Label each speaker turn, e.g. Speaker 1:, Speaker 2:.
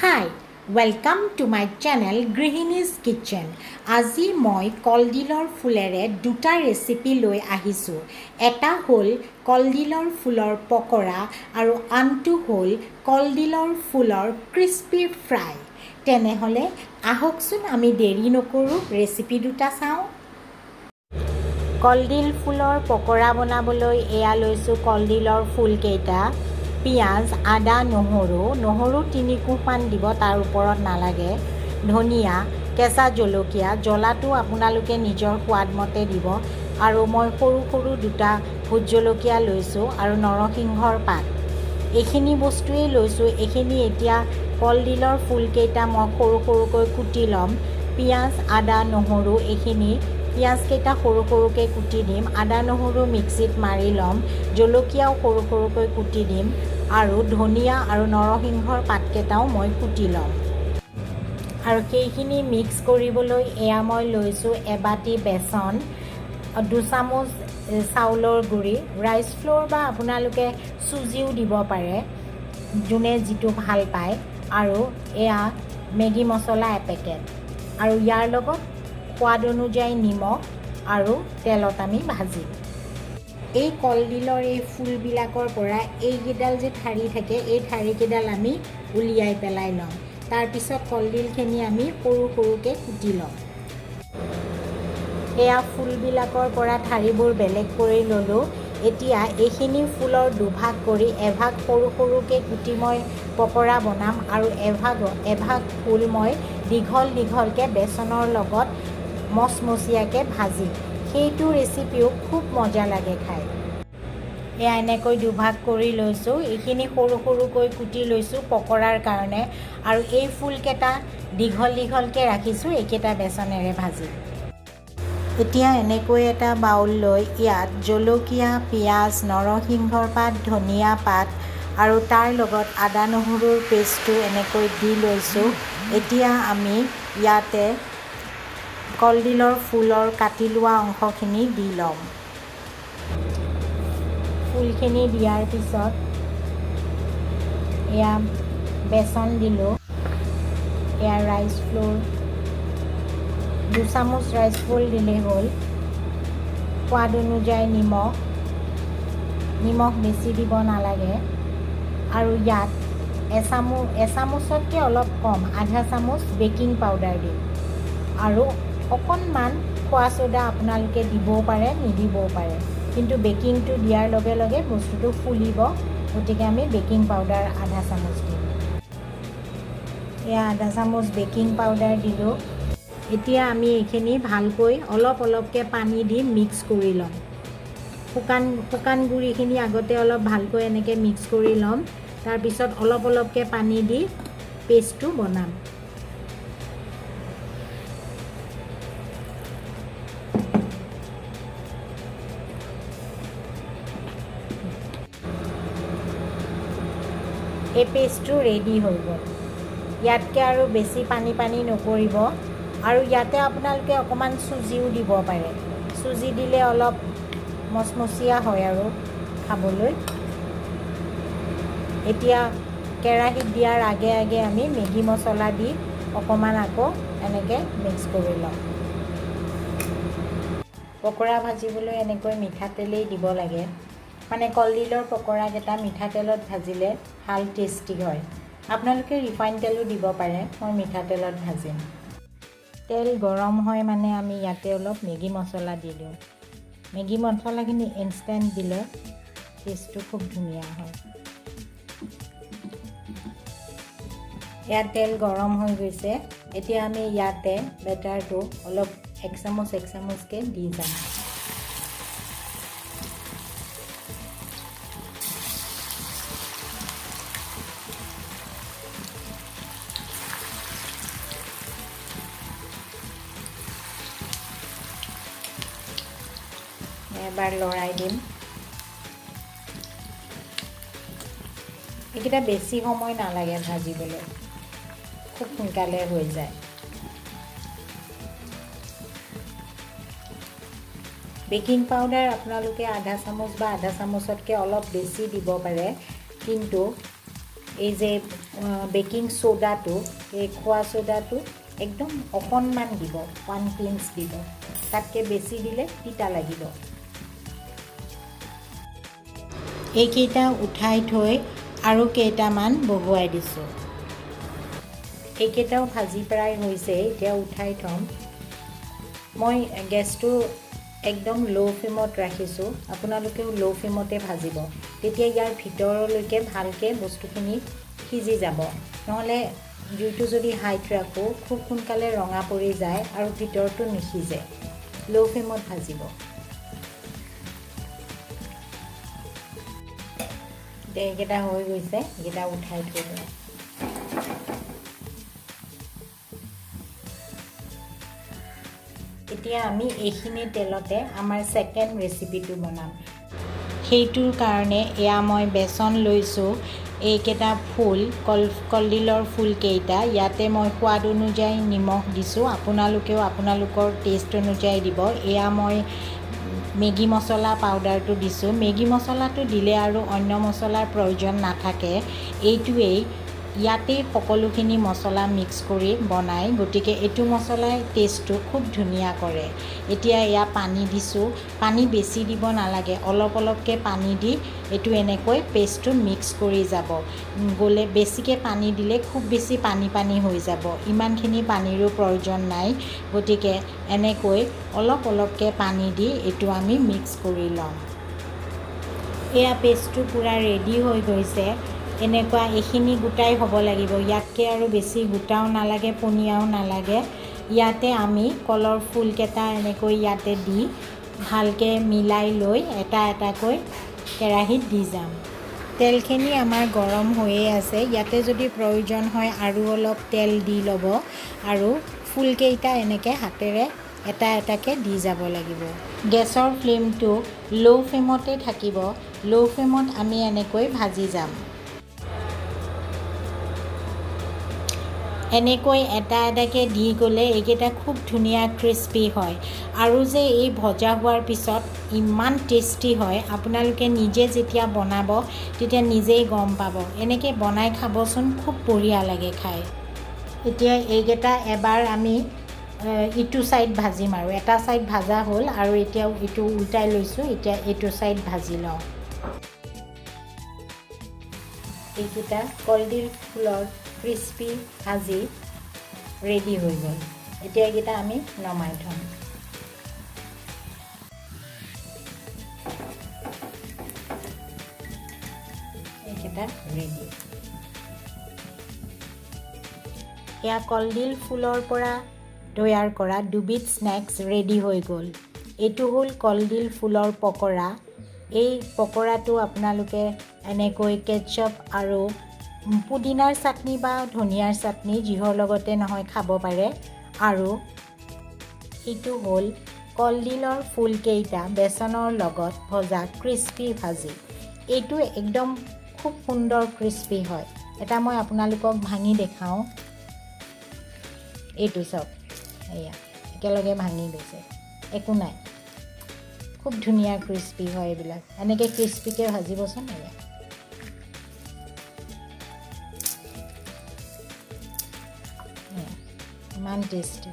Speaker 1: Hi, welcome to my channel গৃহিণীজ kitchen. আজি মই কলডিলৰ ফুলেৰে দুটা ৰেচিপি লৈ আহিছোঁ। এটা হ'ল কলডিলৰ ফুলৰ পকৰা আৰু আনটো হ'ল কলডিলৰ ফুলৰ ক্ৰিস্পি ফ্ৰাই। তেনেহ'লে আহকচোন, আমি দেৰি নকৰোঁ, ৰেচিপি দুটা চাওঁ। কলডিল ফুলৰ পকৰা বনাবলৈ এয়া লৈছোঁ কলডিলৰ ফুলকেইটা, পিঁয়াজ, আদা, নহৰু, নহৰু 3 কোহমান দিব, তাৰ ওপৰত নালাগে, ধনিয়া, কেঁচা জলকীয়া, জ্বলাটো আপোনালোকে নিজৰ সোৱাদমতে দিব আৰু মই সৰু সৰু দুটা ভোট জলকীয়া লৈছোঁ আৰু নৰসিংহৰ পাত। এইখিনি বস্তুৱেই লৈছোঁ। এইখিনি এতিয়া কলডিলৰ ফুলকেইটা মই সৰু সৰুকৈ কুটি ল'ম। পিঁয়াজ, আদা, নহৰু এইখিনি, পিঁয়াজকেইটা সৰু সৰুকৈ কুটি দিম, আদা নহৰু মিক্সিত মাৰি ল'ম, জলকীয়াও সৰু সৰুকৈ কুটি দিম আৰু ধনিয়া আৰু নৰসিংহৰ পাতকেইটাও মই কুটি ল'ম। আৰু সেইখিনি মিক্স কৰিবলৈ এয়া মই লৈছোঁ এবাটি বেচন, 2 চামুচ চাউলৰ গুড়ি, ৰাইচ ফ্ল'ৰ বা আপোনালোকে চুজিও দিব পাৰে, যোনে যিটো ভাল পায়, আৰু এয়া মেগী মছলা এপেকেট আৰু ইয়াৰ লগত সোৱাদ অনুযায়ী নিমখ আৰু তেলত আমি ভাজিম। এই কলডিলৰ এই ফুলবিলাকৰ পৰা এইকেইডাল যে ঠাৰি থাকে, এই ঠাৰিকেইডাল আমি উলিয়াই পেলাই ল'ম। তাৰপিছত কলডিলখিনি আমি সৰু সৰুকৈ কুটি ল'ম। এয়া ফুলবিলাকৰ পৰা ঠাৰিবোৰ বেলেগ কৰি ল'লোঁ। এতিয়া এইখিনি ফুলৰ দুভাগ কৰি এভাগ সৰু সৰুকৈ কুটি মই পকৰা বনাম আৰু এভাগ এভাগ ফুল মই দীঘল দীঘলকৈ বেচনৰ লগত মচমচীয়াকৈ ভাজিম। সেইটো ৰেচিপিও খুব মজা লাগে খাই। এয়া এনেকৈ দুভাগ কৰি লৈছোঁ। এইখিনি সৰু সৰুকৈ কুটি লৈছোঁ পকৰাৰ কাৰণে আৰু এই ফুলকেইটা দীঘল দীঘলকৈ ৰাখিছোঁ, এইকেইটা বেচনেৰে ভাজিম। এতিয়া এনেকৈ এটা বাউল লৈ ইয়াত জলকীয়া, পিঁয়াজ, নৰসিংহৰ পাত, ধনিয়া পাত আৰু তাৰ লগত আদা নহৰুৰ পেষ্টটো এনেকৈ দি লৈছোঁ। এতিয়া আমি ইয়াতে কলডিলৰ ফুলৰ কাটি লোৱা অংশখিনি দি ল'ম। ফুলখিনি দিয়াৰ পিছত এয়া বেচন দিলোঁ। এয়া ৰাইচ ফ্ল'ৰ, 2 চামুচ ৰাইচ ফ্ল'ৰ দিলেই হ'ল। সোৱাদ অনুযায়ী নিমখ, নিমখ বেছি দিব নালাগে। আৰু ইয়াত এচামুচতকৈ অলপ কম, আধা চামুচ বেকিং পাউডাৰ দিম আৰু অকণমান খোৱা চ'ডা আপোনালোকে দিবও পাৰে, নিদিবও পাৰে। কিন্তু বেকিংটো দিয়াৰ লগে লগে বস্তুটো ফুলিব, গতিকে আমি বেকিং পাউডাৰ আধা চামুচ দিম। এয়া আধা চামুচ বেকিং পাউডাৰ দিলোঁ। এতিয়া আমি এইখিনি ভালকৈ অলপ অলপকৈ পানী দি মিক্স কৰি ল'ম। শুকান শুকান গুড়িখিনি আগতে অলপ ভালকৈ এনেকৈ মিক্স কৰি ল'ম, তাৰপিছত অলপ অলপকৈ পানী দি পেষ্টটো বনাম। এই পেষ্টটো ৰেডি হৈ গ'ল। ইয়াতকৈ আৰু বেছি পানী পানী নকৰিব। আৰু ইয়াতে আপোনালোকে অকণমান চুজিও দিব পাৰে। চুজি দিলে অলপ মচমচীয়া হয় আৰু খাবলৈ। এতিয়া কেৰাহীত দিয়াৰ আগে আগে আমি মেগী মছলা দি অকণমান আকৌ এনেকৈ মিক্স কৰি ল'ম। পকৰা ভাজিবলৈ এনেকৈ মিঠাতেলেই দিব লাগে, মানে কলডিলৰ পকৰাকেইটা মিঠাতেলত ভাজিলে ভাল টেষ্টি হয়। আপোনালোকে ৰিফাইন তেলো দিব পাৰে, মই মিঠাতেলত ভাজিম। তেল গৰম হয় মানে আমি ইয়াতে অলপ মেগী মছলা দি দিওঁ। মেগী মছলাখিনি ইনষ্টেণ্ট দিলে টেষ্টটো খুব ধুনীয়া হয়। ইয়াত তেল গৰম হৈ গৈছে। এতিয়া আমি ইয়াতে বেটাৰটো অলপ এক চামুচ এক চামুচকৈ দি যাম। এবাৰ লৰাই দিম। এইকেইটা বেছি সময় নালাগে ভাজিবলৈ, খুব সোনকালে হৈ যায়। বেকিং পাউডাৰ আপোনালোকে আধা চামুচ বা আধা চামুচতকৈ অলপ বেছি দিব পাৰে, কিন্তু এই যে বেকিং চ'ডাটো, এই খোৱা চ'ডাটো একদম অকণমান দিব, 1 পিঞ্চ দিব। তাতকৈ বেছি দিলে তিতা লাগিব। এইকেইটা উঠাই থৈ আৰু কেইটামান বহুৱাই দিছোঁ। এইকেইটাও ভাজি প্ৰায় হৈছে, এতিয়া উঠাই থ'ম। মই গেছটো একদম ল' ফ্লেমত ৰাখিছোঁ, আপোনালোকেও ল' ফ্লেমতে ভাজিব। তেতিয়া ইয়াৰ ভিতৰলৈকে ভালকৈ বস্তুখিনি সিজি যাব। নহ'লে জুইটো যদি হাইত ৰাখোঁ, খুব সোনকালে ৰঙা পৰি যায় আৰু ভিতৰটো নিসিজে। ল' ফ্লেমত ভাজিব। এতিয়া এইকেইটা হৈ গৈছে, এইকেইটা উঠাই থৈ দিওঁ। এতিয়া আমি এইখিনি তেলতে আমাৰ ছেকেণ্ড ৰেচিপিটো বনাম। সেইটোৰ কাৰণে এয়া মই বেচন লৈছোঁ, এইকেইটা ফুল কলডিলৰ ফুলকেইটা। ইয়াতে মই সোৱাদ অনুযায়ী নিমখ দিছোঁ, আপোনালোকেও আপোনালোকৰ টেষ্ট অনুযায়ী দিব। এয়া মই মেগী মছলা পাউডাৰটো দিছোঁ। মেগী মছলাটো দিলে আৰু অন্য মছলাৰ প্ৰয়োজন নাথাকে। এইটোৱেই ইয়াতেই সকলোখিনি মছলা মিক্স কৰি বনায়, গতিকে এইটো মছলাই টেষ্টটো খুব ধুনীয়া কৰে। এতিয়া এয়া পানী দিছোঁ। পানী বেছি দিব নালাগে, অলপ অলপকৈ পানী দি এইটো এনেকৈ পেষ্টটো মিক্স কৰি যাব গ'লে। বেছিকৈ পানী দিলে খুব বেছি পানী পানী হৈ যাব, ইমানখিনি পানীৰো প্ৰয়োজন নাই। গতিকে এনেকৈ অলপ অলপকৈ পানী দি এইটো আমি মিক্স কৰি ল'ম। এয়া পেষ্টটো পূৰা ৰেডি হৈ গৈছে। এনেকুৱা এইখিনি গোটাই হ'ব লাগিব, ইয়াতকৈ আৰু বেছি গোটাও নালাগে, পনীয়াও নালাগে। ইয়াতে আমি কলৰ ফুলকেইটা এনেকৈ ইয়াতে দি ভালকৈ মিলাই লৈ এটা এটাকৈ কেৰাহীত দি যাম। তেলখিনি আমাৰ গৰম হৈয়ে আছে। ইয়াতে যদি প্ৰয়োজন হয় আৰু অলপ তেল দি ল'ব আৰু ফুলকেইটা এনেকৈ হাতেৰে এটা এটাকৈ দি যাব লাগিব। গেছৰ ফ্লেমটো ল' ফ্লেমতে থাকিব। ল' ফ্লেমত আমি এনেকৈ ভাজি যাম। এনেকৈ এটা এটাকৈ দি গ'লে এইকেইটা খুব ধুনীয়া ক্ৰিস্পি হয় আৰু যে এই ভজা হোৱাৰ পিছত ইমান টেষ্টি হয়, আপোনালোকে নিজে যেতিয়া বনাব তেতিয়া নিজেই গম পাব। এনেকৈ বনাই খাবচোন, খুব বঢ়িয়া লাগে খাই। এতিয়া এইকেইটা এবাৰ আমি ইটো ছাইড ভাজিম আৰু এটা ছাইড ভাজা হ'ল আৰু এতিয়া ইটো উল্টাই লৈছোঁ। এতিয়া এইটো ছাইড ভাজি লওঁ। এইকেইটা কলডিল ফুলৰ ক্ৰিস্পি ভাজি ৰেডি হৈ গ'ল। এতিয়া এইকেইটা আমি নমাই থ'ম। এইকেইটা ৰেডি। এয়া কলডিল ফুলৰ পৰা তৈয়াৰ কৰা দুবিধ স্নেক্স ৰেডি হৈ গ'ল। এইটো হ'ল কলডিল ফুলৰ পকৰা। এই পকৰাটো আপোনালোকে এনেকৈ কেটচপ আৰু পুদিনাৰ চাটনি বা ধনিয়াৰ চাটনি, যিহৰ লগতে নহয় খাব পাৰে। আৰু এইটো হ'ল কলডিলৰ ফুলকেইটা বেচনৰ লগত ভজা ক্ৰিস্পি ভাজি। এইটো একদম খুব সুন্দৰ ক্ৰিস্পি হয়। এটা মই আপোনালোকক ভাঙি দেখাওঁ। এইটো চাওক, এয়া একেলগে ভাঙি গৈছে, একো নাই। খুব ধুনীয়া ক্ৰিস্পি হয় এইবিলাক। এনেকৈ ক্ৰিস্পিকৈ ভাজিবচোন। এয়া ইমান টেষ্টি।